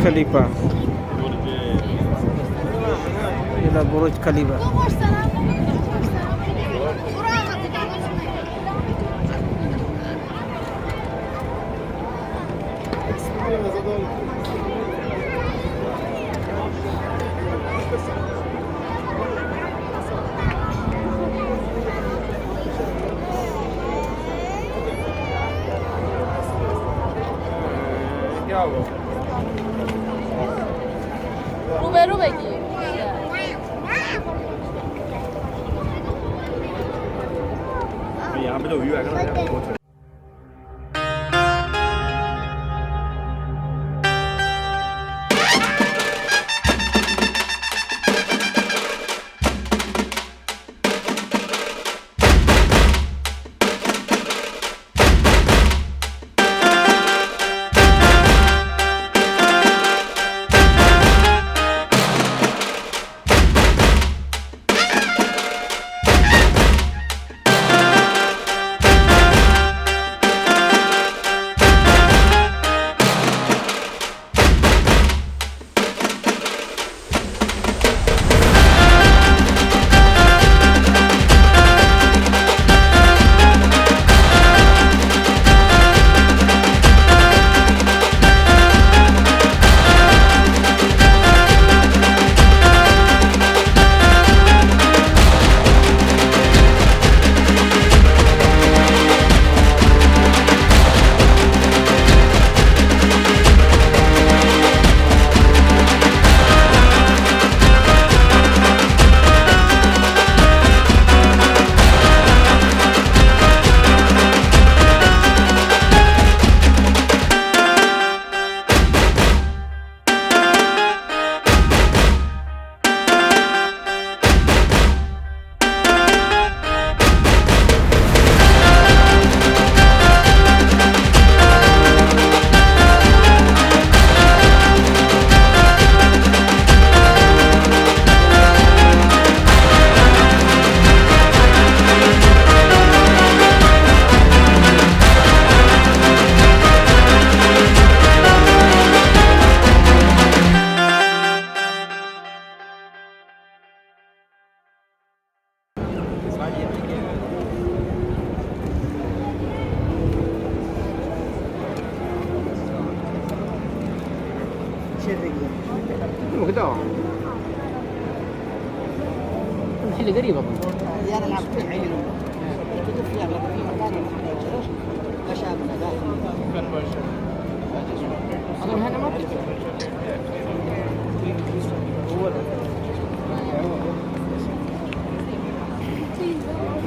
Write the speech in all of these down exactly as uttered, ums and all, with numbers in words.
खलीफा। इला बुर्ज खलीफा। क्या हुआ? रुबे, रुबे की। यहाँ पे तो व्यू आएगा ना, बहुत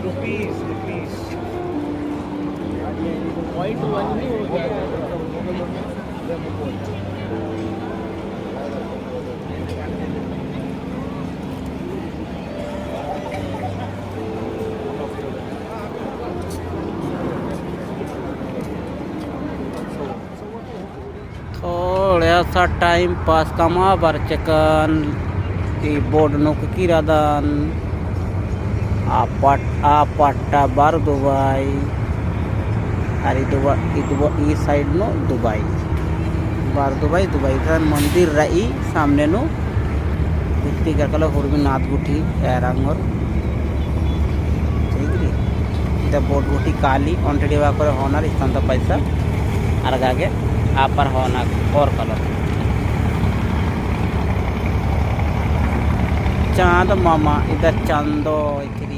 Rupees, rupees. Point one ही हो गया। थोड़ा सा time pass कमआ बरचकन, ई board नू किरदन, आ पट-, आ पट्टा बरदुबई, अरे दुबा-, ई दुबा-, ई side नू दुबई, बरदुबई, दुबई का मंदिर रई सामने नू, इत्ती करकला हुरमी नाद गुठी एरंगोर। ठीक री। इदा board गुठी काली, ओन्टड़ी वा करे होनर, इस्तन तो पैसा, अरगा गे, आ पर होना, और कलर। चाँद मामा, इदा चंदो, इतरी।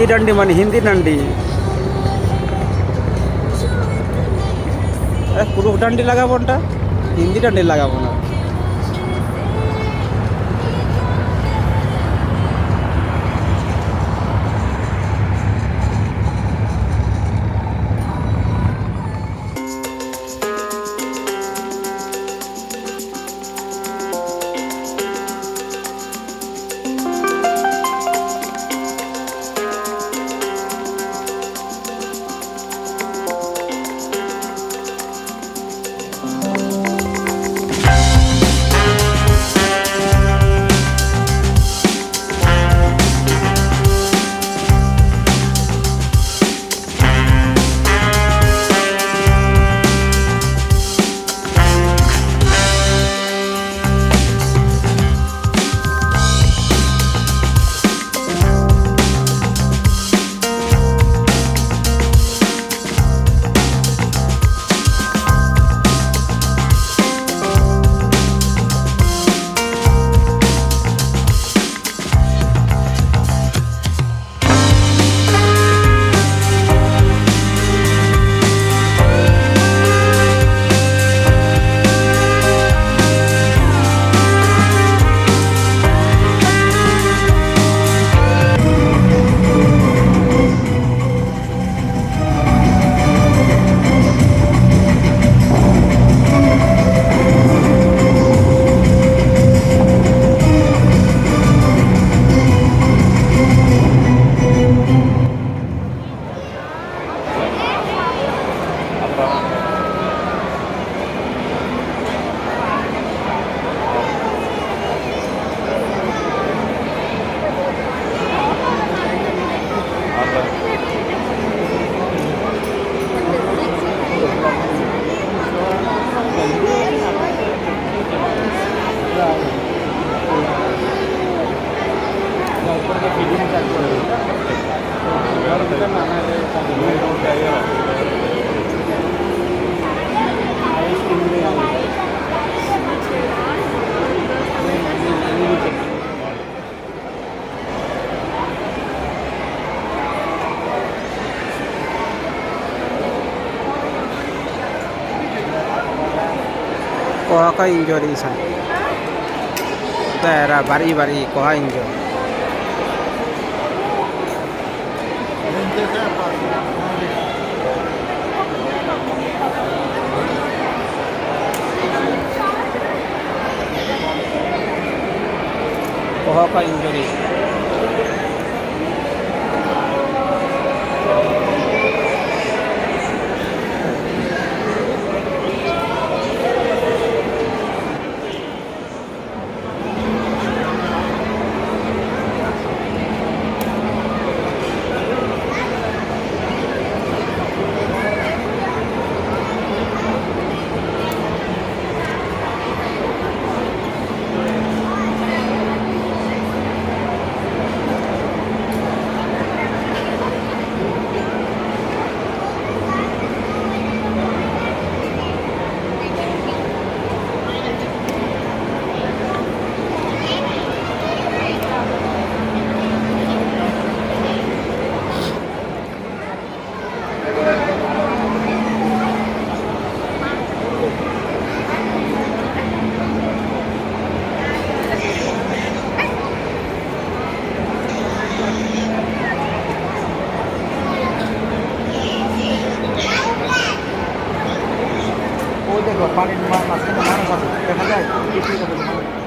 डंडी मनी हिंदी डंडी। ए, कुँड़ुख़ डंडी लगाबओन ता, हिंदी डंडी लगाबओन। कोहा का इंजो रई इसन। दायरा बारी बारी कोहा इंजो। कोहा का इंजो रई। वो देखो, पानी मा-, मास्क में मारो सब, देखा जाए, कितनी का बोले, मारो।